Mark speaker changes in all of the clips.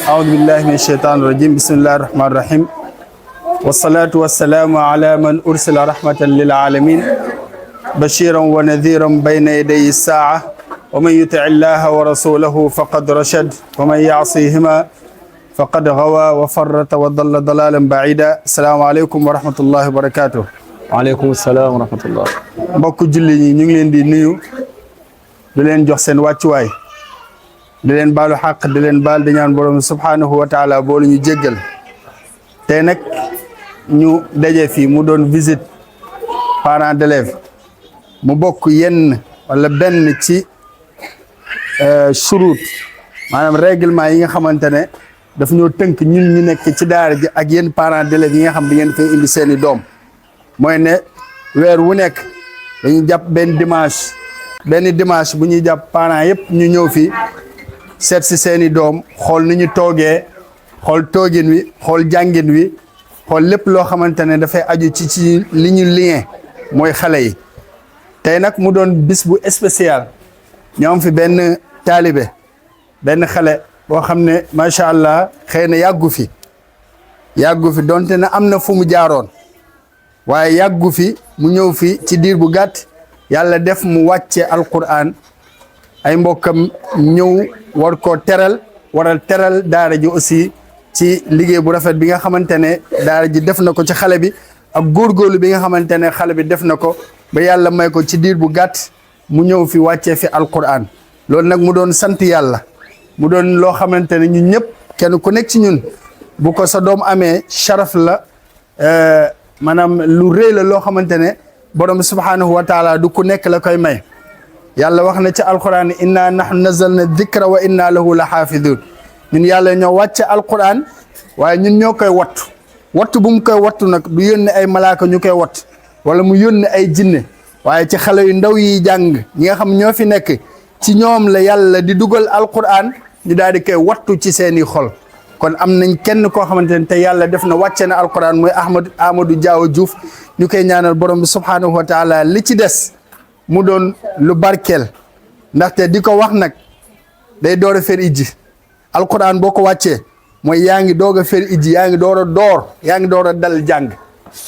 Speaker 1: أعوذ بالله من الشيطان الرجيم بسم الله الرحمن الرحيم والصلاة والسلام على من أرسل رحمة للعالمين بشيرا ونذيرا بين يدي الساعة ومن يطع الله ورسوله فقد رشد ومن يعصيهما فقد غوى وفرط وضل ضلالا بعيدا السلام عليكم ورحمة الله وبركاته.
Speaker 2: وعليكم السلام ورحمة الله.
Speaker 1: mbokk julli ñi ñu ngi leen di nuyu di leen jox seen wàccuwaay di leen baalu xaq di leen baal di ñaan borom subhanahu wa taala boolu ñu jéggal tey nag ñu daje fii mu doon visite parents d'élèves mu bokk yenn wala benn ci shurut maanaam règlement yi nga xamante ne daf ñoo tënk ñun ñu nekk ci daara ji ak yenn parents d'élèves yi nga xam di ngeen fay indi seeni doom mooy ne weer wu nekk dañuy jàpp benn dimanche bu ñuy jàpp parents yëpp ñu ñëw fii seet si seeni doom xool ni ñu toogee xool toogin wi xool jàngin wi xool lépp loo xamante ne dafay aju ci li ñu lien mooy xale yi tey nag mu doon bis bu spécial ñu am fi benn taalibe benn xale boo xam ne macha allah xëy na yàggu fi donte na am na fu mu jaaroon waaye yàggu fi mu ñëw fi ci diir bu gàtt yàlla def mu wàcce alquran ay mbokkam ñëw war koo waral teral daara ji aussi ci liggéey bu rafet bi nga xamante ne daara ji def na ko ci xale bi ak góorgóorlu bi nga xamante ne xale bi def na ko ba yàlla may ko ci diir bu gàtt mu ñëw fi wàccee fi alquran loolu nag mu doon sant yàlla mu doon loo xamante ne ñun ñëpp kenn ku nekk ci ñun bu ko sa doom amee sharaf la maanaam lu rëy la loo xamante ne borom subhanahu wa taala du ku nekk la koy may yàlla wax na ci alquran inna nahnu nazzalna dhikra wa inna lahu la xaafidun ñun yàlla ñoo wàcce alquran waaye ñun ñoo koy wattu bu mu koy wattu nag du yónni ay malaaka ñu koy watt wala mu yónni ay jinne waaye ci xale yu ndaw yi jàng ñi nga xam ñoo fi nekk ci ñoom la yàlla di dugal alquran ñu daal di koy wattu ci seeni xol kon am nañ kenn koo xamante ne te yàlla def na wàcce na alquran mooy Amadou Diaw Diouf ñu koy ñaanal borom bi subhanahu wa taala li ci des mu doon lu barkeel ndaxte di ko wax nag day door a fer ijji alquran boo ko wàccee mooy yaa ngi doog a fer ijji yaa ngi door a dal jàng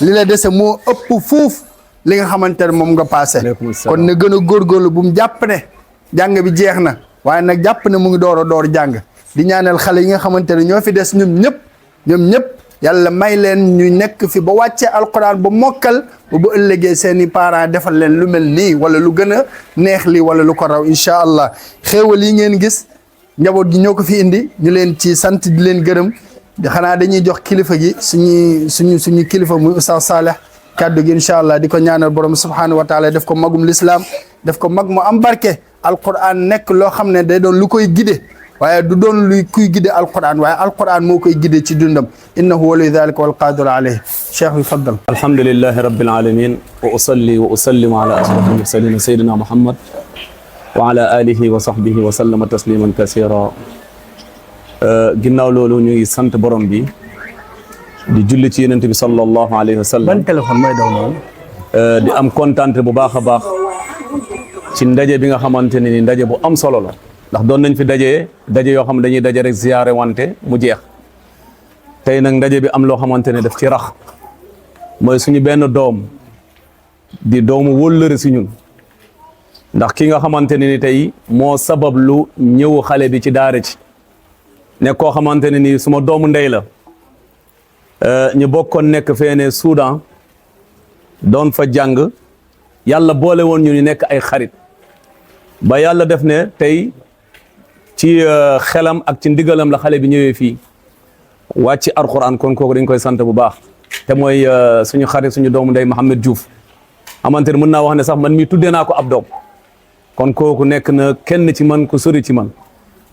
Speaker 1: li la dese moo ëpp fuuf li nga xamante ne moom nga passé kon na gën a góorgóorlu bu mu jàpp ne jàng bi jeex na waaye nag jàpp ne mu ngi door jàng di ñaanal xale yi nga xamante ne ñoo fi des ñoom ñëpp yàlla may leen ñu nekk fi ba wàccee alquran ba mokkal ba bu ëllëgee seeni parents defal leen lu mel nii wala lu gën a neex lii wala lu ko raw incha allah xéewal yi ngeen gis njaboot gi ñoo ko fi indi ñu leen ci sant di leen gërëm xanaa dañuy jox kilifa gi suñu kilifa muy Oustaz Saleh kaddu gi incha allah di ko ñaanal borom subhanahu wa taala def ko magum lislaam def ko mag mu am barke alquran nekk loo xam ne day doon lu koy gide waaye du doon luy kuy gide alquran waaye alquran moo koy gide ci dundam innahu waliyu dhalika wal qadiru alayhi cheikh bi faddal
Speaker 2: alhamdulillahi rabbil alamin wa usalli wa usallimu ala ashrafil mursalin sayyidina muhammad wa ala alihi wa sahbihi wa sallama tasliman kasira ginnaaw loolu ñu ngi sant borom bi di julli ci yonent bi sallallahu alayhi wa sallam
Speaker 1: ban téléphone mooy daw noonu
Speaker 2: di am kontante bu baax a baax ci ndaje bi nga xamante ne ni ndaje bu am solo la ndax doon nañ fi daje yoo xam ne dañuy daje rek ziyaare wante mu jeex tey nag ndaje bi am loo xamante ne daf ci rax mooy suñu benn doom di doomu wóllëre si ñun ndax ki nga xamante ne ni tey moo sabab lu ñëw xale bi ci daara ci ne koo xamante ne ni suma doomu ndey la ñu bokkoon nekk feene Soudan doon fa jàng yàlla boole woon ñu nekk ay xarit ba yàlla def ne tey ci xelam ak ci ndigalam la xale bi ñëwee fii wàcc alquran kon kooku dañ koy sant bu baax te mooy suñu xarit suñu doomu ndey Mohamed Diouf xamante ne mën naa wax ne sax man mii tuddee naa ko ab doom kon kooku nekk na kenn ci man ku sori ci man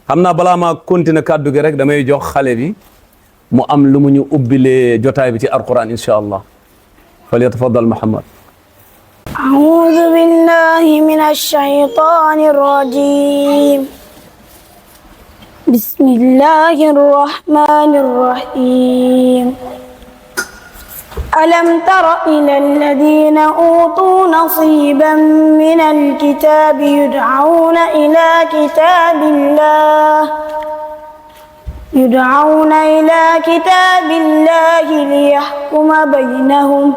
Speaker 2: xam naa balaa maa continuer kàddu gi rek damay jox xale bi mu am lu mu ñu ubbilee jotaay bi ci alquran insha allah falyatafaddal Muhammad.
Speaker 3: أعوذ بالله من الشيطان الرجيم بسم الله الرحمن الرحيم ألم تر إلى الذين أوتوا نصيبا من الكتاب يدعون إلى كتاب الله ليحكم بينهم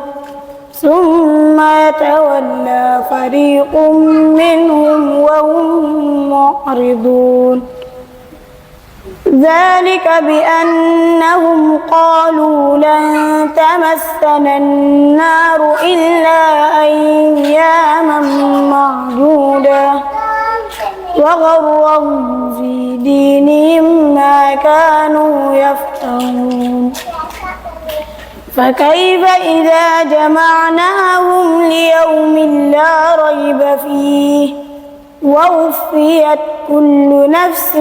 Speaker 3: ثم يتولى فريق منهم وهم معرضون ذلك بأنهم قالوا لن تمسنا النار إلا أياما معدودة وغرهم في دينهم ما كانوا يفترون فكيف إذا جمعناهم ليوم لا ريب فيه ووفيت كل نفس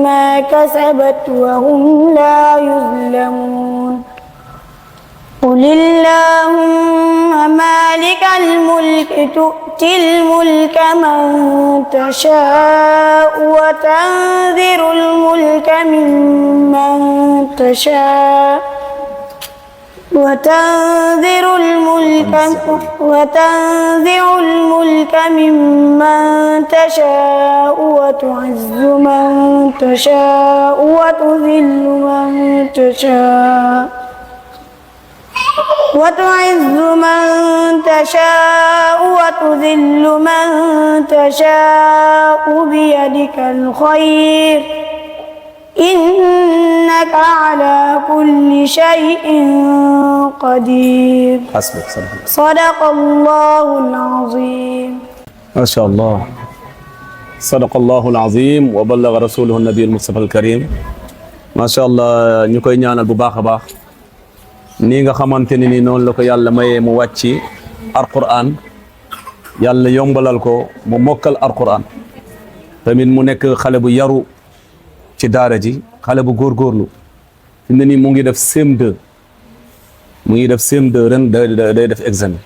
Speaker 3: ما كسبت وهم لا يظلمون قل اللهم مالك الملك تؤتي الملك من تشاء وتنزع الملك ممن تشاء وتنزع الملك ممن تشاء وتعز من تشاء وتذل من تشاء وتذل من تشاء بيدك الخير إنك على كل شيء قدير
Speaker 2: حسبك
Speaker 3: صدق الله العظيم
Speaker 2: ما شاء الله صدق الله العظيم وبلغ رسوله النبي المصطفى الكريم ما شاء الله ñu koy ñaanal bu baax a baax nii nga xamante ne ni noonu la ko yàlla mayee mu wàcci alquran yàlla yombalal ko mu mokkal alquran tamit mu nekk xale bu yaru ci daara ji xale bu góorgóorlu fi mu ne nii mu ngi def CM2 ren day def examen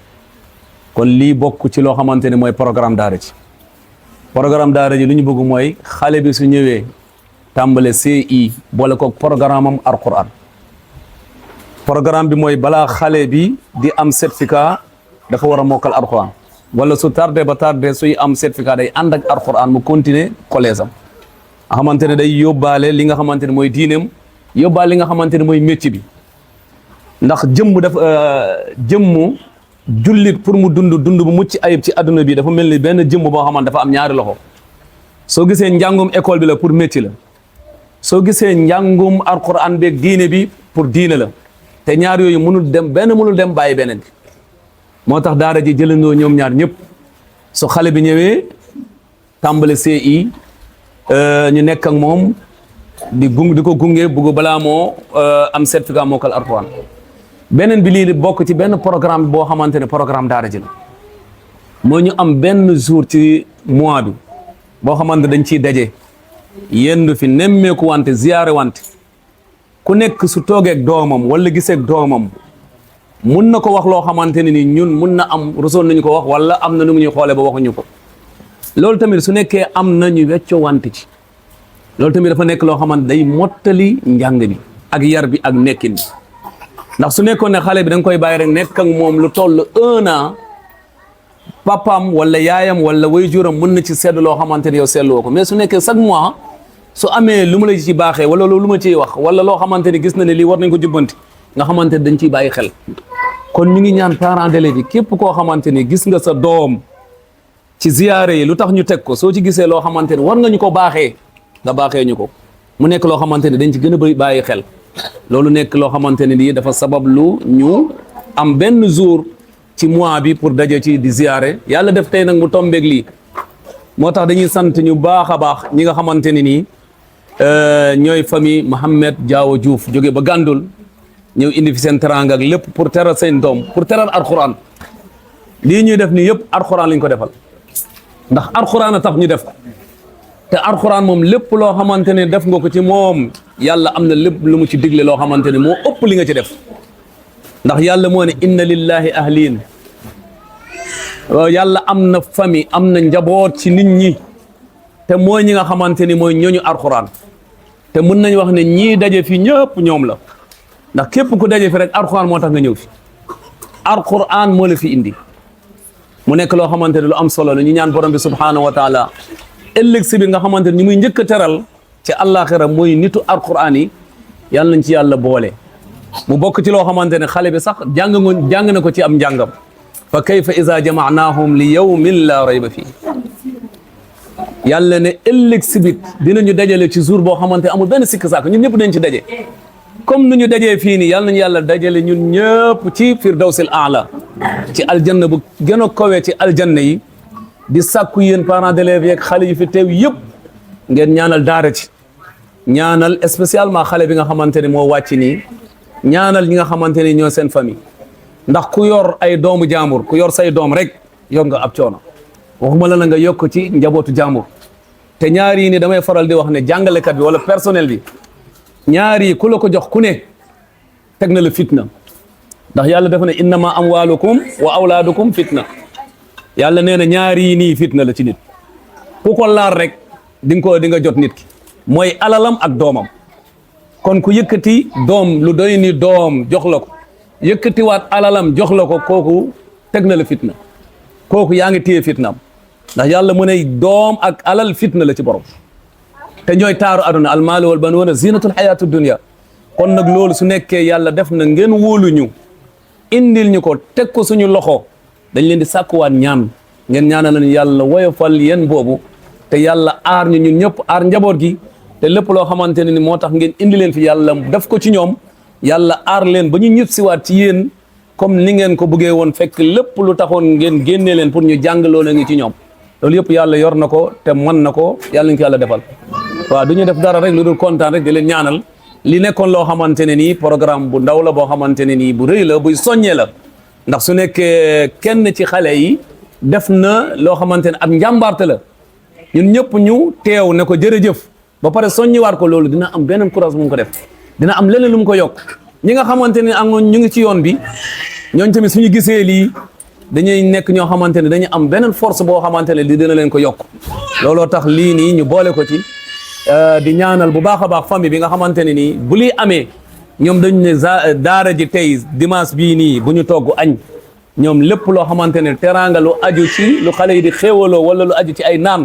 Speaker 2: kon lii bokk ci loo xamante ne mooy programme daara ji lu ñu bëgg mooy xale bi su ñëwee tàmbale CI boole ko programme am alquran programme bi mooy balaa xale bi di am certificat dafa war a mokkal alquran wala su tardé ba tardé suy am certificat day ànd ak alquran mu continuer collège am nga xamante ne day yóbbaale li nga xamante ne mooy diineem yóbbaale li nga xamante ne mooy métier bi ndax jëmmu jullit pour mu dund bu mucc ayib ci adduna bi dafa mel ni benn jëmm boo xamante dafa am ñaari loxo soo gisee njàngum école bi la pour métier la soo gisee njàngum alquran beeg diine bi pour diine la te ñaar yooyu mënul dem bàyyi beneen bi moo tax daara ji jëlandoo ñoom ñaar ñëpp su xale bi ñëwee tàmbale CI ñu nekk ak moom di ko gunge bugg balaa moo am certificat mokkal alquran beneen bi lii bokk ci benn programme boo xamante ne programme daara ji la moo ñu am benn jour ci mois bi boo xamante dañ ciy daje yendu fi nemmeeku wante ziyaare wante ku nekk su toogeeg doomam wala giseeg doomam mun na ko wax loo xamante ne ni ñun mun na am rusoon nañu ko wax wala am na nu mu ñuy xoolee ba waxuñu ko loolu tamit su nekkee am na ñu weccoo wante ci loolu tamit dafa nekk loo xamante day mottali njàng bi ak yar bi ak nekkin bi ndax su nekkoon ne xale bi da nga koy bàyyi rek nekk ak moom lu toll 1 an papaam wala yaayam wala waajuram mën na ci sedd loo xamante ne yow seetluwoo ko mais su nekkee chaque mois su amee lu ma la ci baaxee wala lu ma ciy wax wala loo xamante ne gis na ne lii war nañ ko jubbanti nga xamante ne dañ ciy bàyyi xel kon ñu ngi ñaan parents d'élèves yi képp koo xamante ne gis nga sa doom ci ziyaare yi lu tax ñu teg ko soo ci gisee loo xamante ne war nga ñu ko baaxee nga baaxee ñu ko mu nekk loo xamante ne dañ ci gën a bëri bàyyi xel loolu nekk loo xamante ne nii dafa sabab lu ñu am benn jour ci mois bi pour daje ci di ziyaare yàlla def tey nag mu tombeeg lii moo tax dañuy sant ñu baax a baax ñi nga xamante ne nii ñooy famille Mohamed Diawo Diouf jóge ba Gàndul ñëw indi fi seen teranga ak lépp pour teral seen doom pour teral alquran lii ñuy def nii yëpp alquran lañ ko defal ndax alquran a tax ñu def ko te alxuraan moom lépp loo xamante ne def nga ko ci moom yàlla am na lépp lu mu ci digle loo xamante ne moo ëpp li nga ci def ndax yàlla moo ne inna lillahi ahliin yàlla am na famille am na njaboot ci nit ñi te mooy ñi nga xamante ni mooy ñooñu alxuraan te mën nañu wax ne ñii daje fi ñëpp ñoom la ndax képp ku daje fi rek alxuraan moo tax nga ñëw fi alxuraan moo la fi indi mu nekk loo xamante ne lu am solo la ñu ñaan borom bi subhaanahu wa taala ëllëg si bi nga xamante ne ñi muy njëkk a teral ci àllaaxira mooy nitu alxuraan yi yàlla nañ ci yàlla boole mu bokk ci loo xamante ne xale bi sax jàng na ko ci am njàngam fa kayfa iza jamaanaahum li yawmin la rayba fii yàlla ne ëllëg si bit dinañu dajale ci jour boo xamante amul benn sikk saak ñun ñëpp dañ ci daje comme nu ñu dajee fii nii yàlla nañu yàlla dajale ñun ñëpp ci firdawsil aala ci aljanna bu gën a kawe ci aljanna yi di sàkku yéen parents d'élèves yeeg xale yi fi teew yëpp ngeen ñaanal daara ci ñaanal spécialement xale bi nga xamante ne moo wàcc nii ñaanal ñi nga xamante ne ñoo seen famille ndax ku yor ay doomu jaambur ku yor say doom rek yor nga ab coono waxuma la nga yokk ci njabootu jaambur te ñaar yi ni damay faral di wax ne jàngalekat bi wala personnel bi ñaar yi ku la ko jox ku ne teg na la fitna ndax yàlla dafa ne innama amwalukum wa awlaadukum fitna yàlla nee na ñaar yi nii fitna la ci nit ku ko laar rek di nga jot nit ki mooy alalam ak doomam kon ku yëkkati doom lu doy ni doom jox la ko yëkkatiwaat alalam jox la ko kooku teg na la fitna kooku yaa ngi téye fitnaam ndax yàlla mu ne doom ak alal fitna la ci borom te ñooy taaru aduna almaalu wal banuuna zinatul xayaatu dunya kon nag loolu su nekkee yàlla def na ngeen wóolu ñu indil ñu ko teg ko suñu loxo dañ leen di sàkkuwaat ñaan ngeen ñaanal leen yàlla woyofal yéen boobu te yàlla aar ñu ñun ñëpp aar njaboot gi te lépp loo xamante ne ni moo tax ngeen indi leen fi yàlla def ko ci ñoom yàlla aar leen ba ñu ñëpp siwaat ci yéen comme ni ngeen ko bëggee woon fekk lépp lu taxoon ngeen génnee leen pour ñu jàngaloo la ngi ci ñoom loolu yëpp yàlla yor na ko te mën na ko yàlla ñu ko yàlla defal waaw du ñu def dara rek lu dul kontaan rek di leen ñaanal li nekkoon loo xamante ne nii programme bu ndaw la boo xamante ne nii bu rëy la buy soññee la ndax su nekkee kenn ci xale yi def na loo xamante ne ak njàmbaarte la ñun ñëpp ñu teew ne ko jërëjëf ba pare soññiwaat ko loolu dina am beneen courage mu ko def dina am leneen lu mu ko yokk ñi nga xamante ne am ñu ngi ci yoon bi ñooñ tamit suñu gisee lii dañuy nekk ñoo xamante ne dañu am beneen force boo xamante ne li dina leen ko yokk looloo tax lii nii ñu boole ko ci di ñaanal bu baax a baax famille bi nga xamante ne nii bu lii amee ñoom dañu ne daara ji tey dimanche bii nii bu ñu togg añ ñoom lépp loo xamante ne teraanga lu aju ci lu xale yi di xéewaloo wala lu aju ci ay naan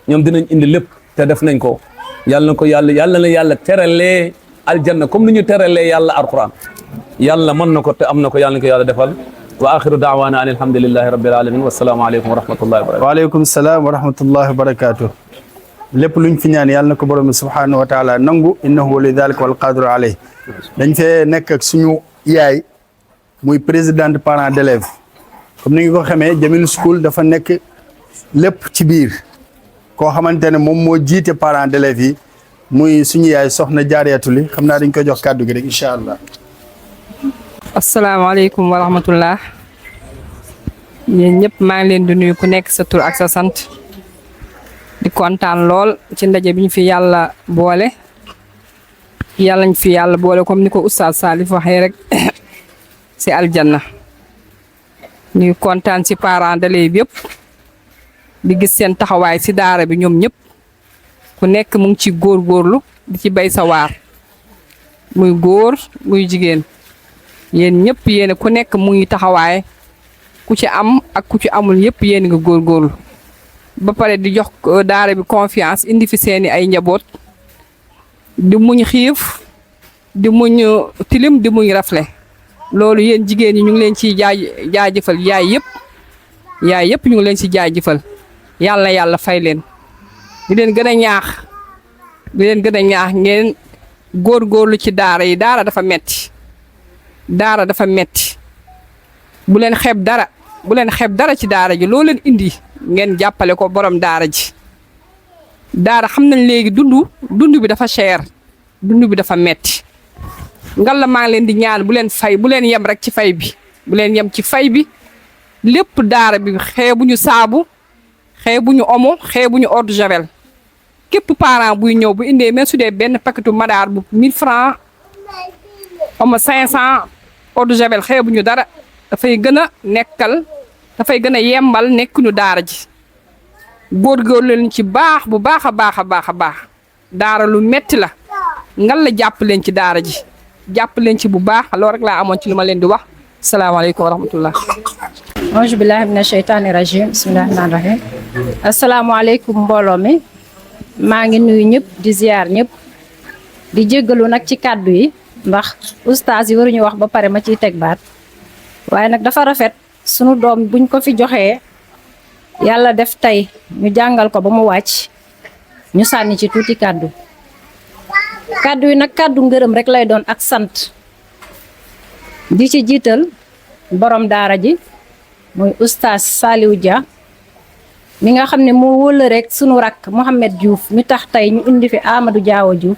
Speaker 2: ñoom dinañ indi lépp te def nañ ko yàlla na ko yàlla na yàlla teralee aljanna comme ni ñu teralee yàlla alquran yàlla mën na ko te am na ko yàlla na ko yàlla defal wa axiru daawaana an alhamdulillahi rabbil alamin wassalaamu aleykum wa rahmatullahi wa barakatuh
Speaker 1: waaleykum salaam wa rahmatullahi wa barakatuh lépp luñ fi ñaan yàlla na ko borom subhanahu wa taala nangu innahu wali dalika wal qadiru alayh dañ fee nekk ak suñu yaay muy présidente parents d'élèves comme ni nga ko xamee Jamil School dafa nekk lépp ci biir koo xamante ne moom moo jiite parents d'élèves yi muy suñu yaay soxna Jaariyatuli xam naa dañ koy jox kàddu gi rek incha allah.
Speaker 4: asalaamaaleykum wa rahmatullah yéen ñëpp maa ngi leen di nuyu ku nekk sa tur ak sa sant di kontaan lool ci ndaje bi ñu fi yàlla boole yàlla ñu fi yàlla boole comme ni ko oustaz Salif waxee rek si aljanna ñuy kontaan si parents d'élèves yëpp di gis seen taxawaay si daara bi ñoom ñëpp ku nekk mu ngi ci góorgóorlu di ci bay sa waar muy góor muy jigéen yéen ñëpp yéen ku nekk mu ngi taxawaay ku ci am ak ku ci amul yëpp yéen nga góorgóorlu ba pare di jox daara bi confiance indi fi seeni ay njaboot di muñ xiif di muñ tilim di muñ rafle loolu yéen jigéen ñi ñu ngi leen ciy jaajëfal yaay yëpp ñu ngi leen ci jaajëfal yàlla fay leen di leen gën a ñaax ngeen góorgóorlu ci daara yi daara dafa metti bu leen xeeb dara ci daara ji loo leen indi ngeen jàppale ko borom daara ji daara xam nañ léegi dund bi dafa cher dund bi dafa metti ngalla maa ngi leen di ñaan bu leen yem rek ci fay bi bu leen yem ci fay bi lépp daara bi xeebuñu saabu xeebuñu omo xeebuñu eau de javel képp parent buy ñëw bu indee même su dee benn paquetu madaar bu 1000 francs ama 500 eau de javel xeebuñu dara dafay gën a nekkal dafay gën a yembal nekkuñu daara ji góorgóorlu leen ci baax bu baax a baax a baax a baax daara lu metti la ngal la jàpp leen ci daara ji jàpp leen ci bu baax loolu rek laa amoon ci lu ma leen di wax salaamaaleykum wa rahmatullah
Speaker 5: auzu billahi mina sheytaani rajim bismillahi rahmaani rahim asalaamaaleykum mbooloo mi maa ngi nuyu ñëpp di ziar ñëpp di jéggalu nag ci kàddu yi ndax ustaas yi waruñu wax ba pare ma ciy teg baat waaye nag dafa rafet sunu doom buñ ko fi joxee yàlla def tey ñu jàngal ko ba mu wàcc ñu sànni ci tuuti kàddu kàddu yi nag kàddu ngërëm rek lay doon ak sant di ci jiital borom daara ji muy ustaas Saliou Dia mi nga xam ne moo wëla rek sunu rakk Mohamed Diouf mi tax tey ñu indi fi Amadou Diawo Diouf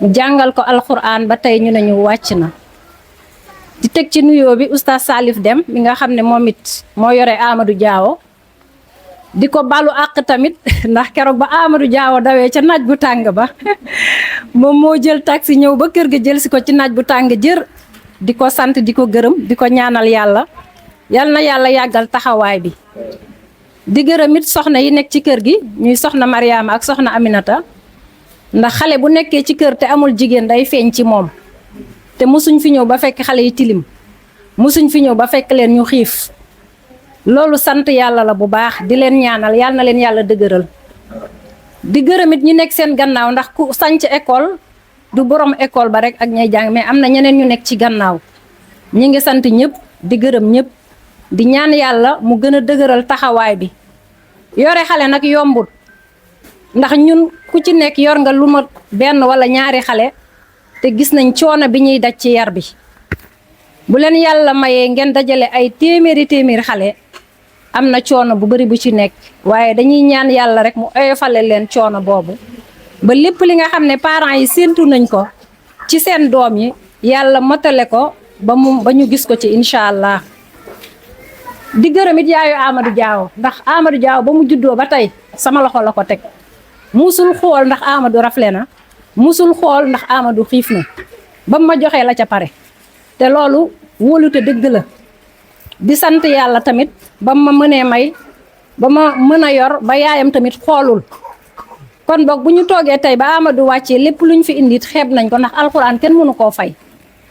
Speaker 5: ñu jàngal ko alxuraan ba tey ñu ne ñu wàcc na di teg ci nuyoo bi ustaas Salif Dem mi nga xam ne moom it moo yore Amadou Diawo di ko balu àq tamit ndax keroog ba Amadou Diawo dawee ca naaj bu tàng ba moom moo jël taxi ñëw ba kër ga jël si ko ci naaj bu tàng jër di ko sant di ko gërëm di ko ñaanal yàlla yal na yàlla yàggal taxawaay bi di gërëm it soxna yi nekk ci kër gi ñuy soxna Mariama ak soxna Aminata ndax xale bu nekkee ci kër te amul jigéen day feeñ ci moom te musuñ fi ñëw ba fekk xale yi tilim musuñ fi ñëw ba fekk leen ñu xiif loolu sant yàlla la bu baax di leen ñaanal yal na leen yàlla dëgëral di gërëm it ñu nekk seen gannaaw ndax ku sanc école du borom école ba rek ak ñay jàng mais am na ñeneen ñu nekk ci gannaaw ñi ngi sant ñëpp di gërëm ñëpp di ñaan yàlla mu gën a dëgëral taxawaay bi yore xale nag yombut ndax ñun ku ci nekk yor nga lu ma benn wala ñaari xale te gis nañ coono bi ñuy daj ci yar bi bu leen yàlla mayee ngeen dajale ay téeméeri xale am na coono bu bari bu ci nekk waaye dañuy ñaan yàlla rek mu oyofale leen coono boobu ba lépp li nga xam ne parents yi séentu nañ ko ci seen doom yi yàlla motale ko ba ñu gis ko ci incha allah. di gërëm it yaayu Amadou Diawo ndax Amadou Diawo ba mu juddoo ba tey sama loxo la ko teg musul xool ndax Amadou rafle na musul xool ndax Amadou xiif na ba mu ma joxee la ca pare te loolu wóolute dëgg la di sant yàlla tamit ba ma mënee may ba ma mën a yor ba yaayam tamit xoolul kon boog bu ñu toogee tey ba Amadou wàccee lépp lu ñu fi indi it xeeb nañ ko ndax alxuraan kenn mënu koo fay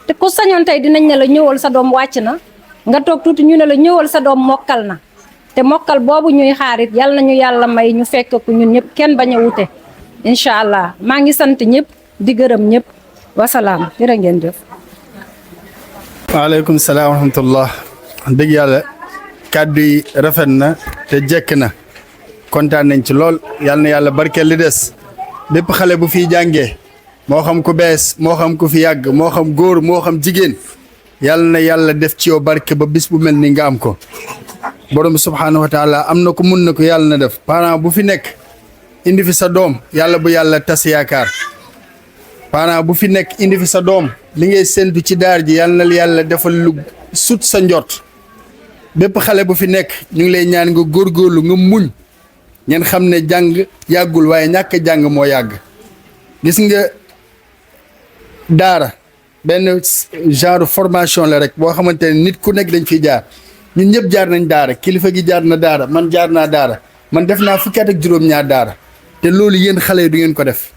Speaker 5: te ku sañoon tey dinañ ne la ñëwal sa doom wàcc na nga toog tuuti ñu ne la ñëwal sa doom mokkal na te mokkal boobu ñuy xaarit yal nañu yàlla may ñu fekk ko ñun ñëpp kenn bañ a wute incha allah maa ngi sant ñëpp di gërëm ñëpp wasalaam jërë ngeen jëf.
Speaker 1: waaleykum salaam wa rahmatullah dëgg yàlla kàddu yi rafet na te jekk na kontaan nañ ci lool yal na yàlla barkeel li des bépp xale bu fiy jàngee moo xam ku bees moo xam ku fi yàgg moo xam góor moo xam jigéen yal na yàlla def ci yow barke ba bis bu mel ni nga am ko borom subhaanahu wa taala am na ko mun na ko yàlla na def parent bu fi nekk indi fi sa doom yàlla bu yàlla tas yaakaar parent bu fi nekk indi fi sa doom li ngay séntu ci daar ji yàlla na yàlla defal lu sut sa njort bépp xale bu fi nekk ñu ngi lay ñaan nga góorgóorlu nga muñ ngeen xam ne jàng yàggul waaye ñàkk jàng moo yàgg gis nga daara benn genre formation la rek boo xamante ne nit ku nekk dañ fiy jaar ñun ñëpp jaar nañ daara kilifa gi jaar na daara man jaar naa daara man def naa fukki at ak juróom-ñaar daara te loolu yéen xale yi du ngeen ko def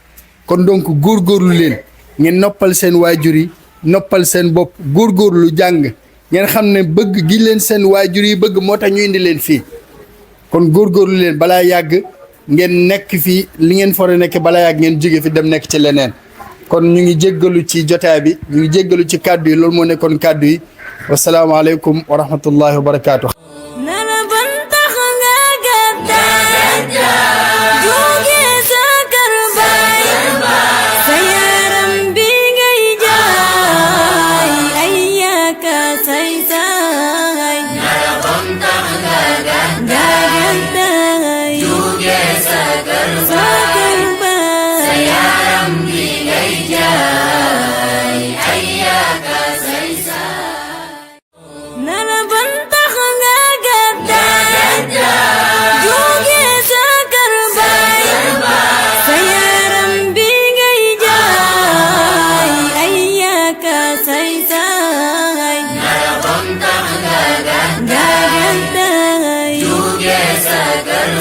Speaker 1: kon donc góorgóorlu leen ngeen noppal seen waajur yi noppal seen bopp góorgóorlu jàng ngeen xam ne bëgg gi leen seen waajur yi bëgg moo tax ñu indi leen fii kon góorgóorlu leen balaa yàgg ngeen nekk fii li ngeen fore nekk balaa yàgg ngeen jóge fi dem nekk ci leneen kon ñu ngi jéggalu ci jotaay bi ñu ngi jéggalu ci kàddu yi loolu moo nekkoon kàddu yi wasalaamaaleykum wa rahmatullahi wa barakaatu.
Speaker 6: kontaan nga gàddaay jóge sa kër